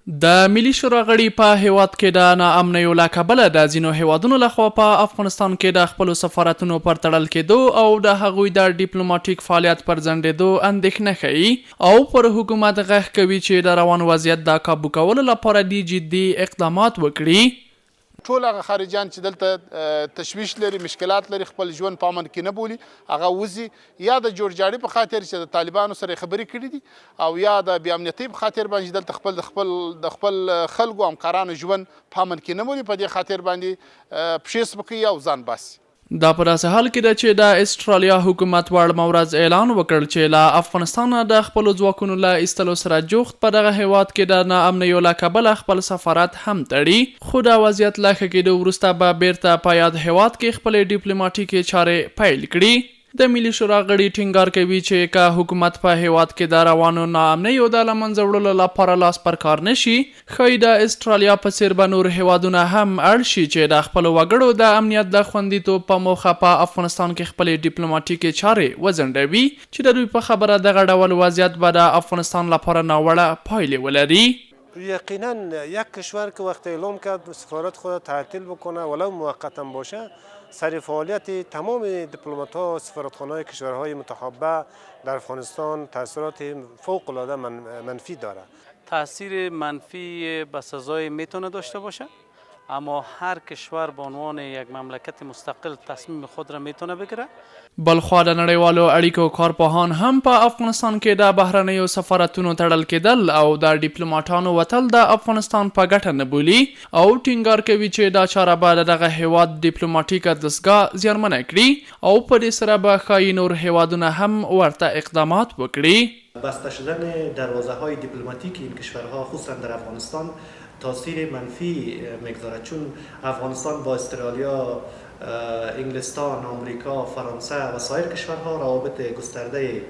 د ملي شورا غړي په هېواد کې د ناامنیو له کبله د ځینو هېوادونو له خوا په افغانستان کې د خپلو سفارتونو پر تړل کېدو او د هغوی د ډیپلوماټیک فعالیت پر ځنډېدو اندېښنه ښيي او پر حکومت غږ کوي چې د روان وضعیت د کابو کولو لپاره دې جدي اقدامات وکړي. ټول هغه خارجیان چې دلته تشویش لري، مشکلات لري، خپل ژوند په امن کې نه بولي، هغه وځي، یا د جوړجاړي په خاطر چې د طالبانو سره یې خبرې کړې دي او یا د بې امنیتۍ په خاطر باندې چې دلته خپل د خپل د خپل خلکو همکارانو ژوند په امن کې نه بولي، په دې خاطر باندې پښې سپکوي او ځان باسي. دا په داسې حال کې ده چې د اسټرالیا حکومت وړمه ورځ اعلان وکړ چې له افغانستانه د خپلو ځواکونو له ایستلو سره جوخت په دغه هېواد کې د ناامنیو له کبله خپل سفارت هم تړي، خو د وضعیت له ښه کېدو وروسته به بېرته په یاد هېواد کې خپلې ډیپلوماټیکې چارې پیل کړي. د ملي شورا غړي ټینګار کوي چې که حکومت په هېواد کې د روانو ناامنیو د له منځه وړلو لپاره لاس پر کار نه شي، ښايي د اسټرالیا په څېر به نور هېوادونه هم اړ شي چې د خپلو وګړو د امنیت د خوندیتوب په موخه په افغانستان کې خپلې ډیپلوماټیکې چارې وځنډوي چې د دوی په خبره دغه ډول وضعیت به د افغانستان لپاره ناوړه پایلې ولري. یقینا یک کشور که وقتی اعلام کرد سفارت خود تعطیل بکنه ولو موقتا باشه سر فعالیت تمام دیپلمات ها سفارتخانه های کشورهای متحابه در افغانستان تاثیرات فوق العاده منفی داره. تاثیر منفی به سزای میتونه داشته باشه اما هر کشور به عنوان یک مملکت مستقل تصمیم خود را میتونه بگیره. بلخوا د نړیوالو اړیکو کارپوهان هم په افغانستان کې د بهرنیو سفارتونو تړل کېدل او د ډیپلوماټانو وتل د افغانستان په ګټه نه بولي او ټینګار کوي چې دا چاره به د دغه هېواد ډیپلوماټیکه دستګاه زیانمنه کړي او په دې سره به ښايي نور هېوادونه هم ورته اقدامات وکړي. بسته شدن دروازه های دیپلماتیک این کشورها خصوصا در افغانستان تاثیر منفی میگذارد چون افغانستان با استرالیا انگلستان، آمریکا، فرانسه و سایر کشورها روابط گسترده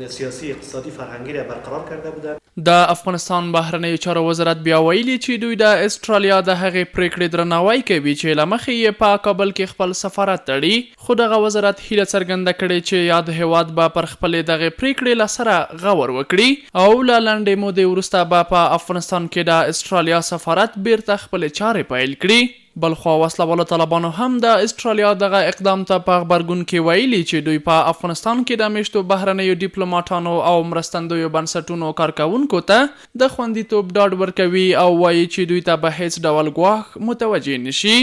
سیاسی، اقتصادی، فرهنګی را برقرار کرده بودند. د افغانستان بهرنیو چارو وزارت بیا ویلي چې دوی د اسټرالیا د هغې پرېکړې درناوی کوي چې له مخې یې په کابل کې خپل سفارت تړي، خو دغه وزارت هیله څرګنده کړې چې یاد هېواد به پر خپلې دغې پرېکړې له سره غور وکړي او له لنډې مودې وروسته به په افغانستان کې د اسټرالیا سفارت بېرته خپلې چارې پیل کړي. بلخوا وسله والو طالبانو هم د اسټرالیا دغه اقدام ته په غبرګون کې ویلي چې دوی په افغانستان کې د میشتو بهرنیو ډیپلوماټانو او مرستندویو بنسټونو کارکوونکو ته د خوندیتوب ډاډ ورکوي او وایي چې دوی ته به هېڅ ډول ګواښ متوجه نه شي.